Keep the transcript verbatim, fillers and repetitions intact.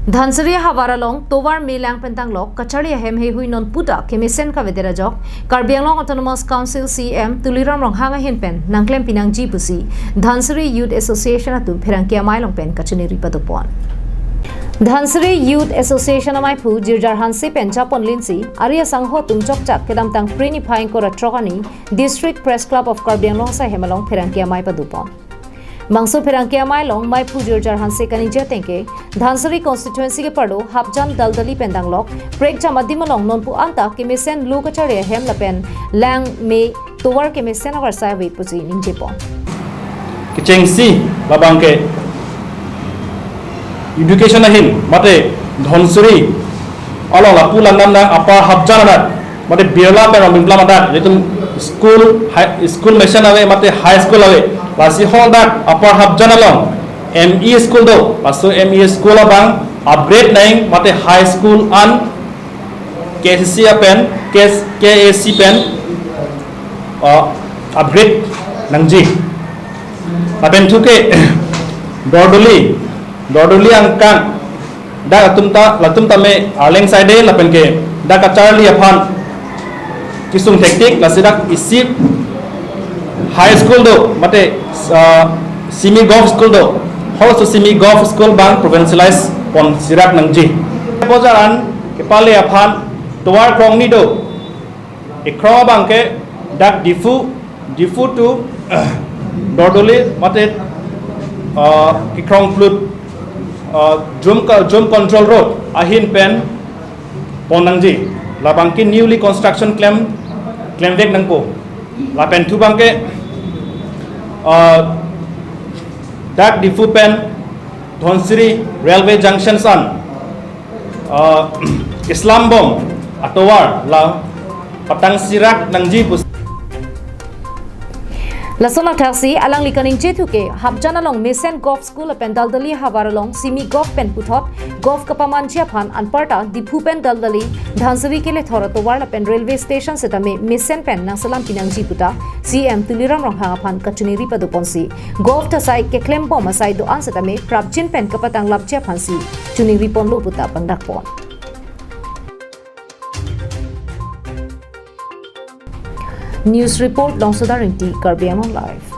Dhansiri havar along tovar melang pen tanglok kacharli ahem heihui nonputa kemesen kavedet ajok Karbi Anglong Autonomous Council C E M Tuliram Ronghang ahin pen nangklem pinangji pusi Dhansiri Youth Association atum pherangke amei along pen kachiningri padopon. Dhansiri Youth Association ameiphu Jirjar Hanse pen chapon linsi ari asangho atum chokchak kedamtang Phre niphai ingkoi ra throk arni District Press Club of Karbi Anglong asai hem along pherangke amei padopon. Bangso pherangke amei along meiphu Jirjar Hanse kaningje atengke, Dhansiri constituency keparlo Hapjan Daldali pen tanglok prekjam adim along nonpu anta kemesen lo kacharli ahem lapen lang me tovar kemesen avarsai ave pusi ningjepon. Kechengsi labangke education ahin mate Dhansiri along lapu langdamnang Upper Hapjan adak mate Birla pen Rongpinplam adak, itum school, high, school mesen ave mate high school ave. Lasi hadak Upper Hapjan along M E school do, laso M E school abang upgrade nang mate high school an K C C pen, K, K A C pen, uh, upgrade nangji. Lapen thuke Dordoli, Dordoli angkang dak atum ta, latum tame Arleng side lapen ke dak kacharli aphan kesung thektik, lasi dak isi high school do mate, uh, semi govt school do, halaso semi govt school abang provincialize pon sirak nangji. Bojar an kepale aphan tovar krongni do. Ekrong abangke dak Diphu, Diphu to Dordoli mate, uh, Kikrong Plut, uh, Jum, Jum Control Road ahin pen pon nangji. Labangke newly construction klem, klemvek nangpo. Lapen thu abangke, uh, dak Diphu pen Dhansiri Railway Junction an, uh, Islam bom atovar la patang sirak nangji pusi. Lason athaksi alangli kaningje thuke Hapjan along mesen govt school lapen Daldali havar along semi govt pen puthot govt kapamanji aphan anparta Diphu pen Daldali Dhansiri kelethor atovar lapen railway station setame mesen pen nangselam pinangji puta C E M Tuliram Ronghang aphan kachiningri padoponsi govt asai keklem bom asai do-an setame prapjin pen kapatanglapji aphansi chiningri ponlo puta pangdakpon. News report, Longsoda Ringti, Karbi Anglong Live.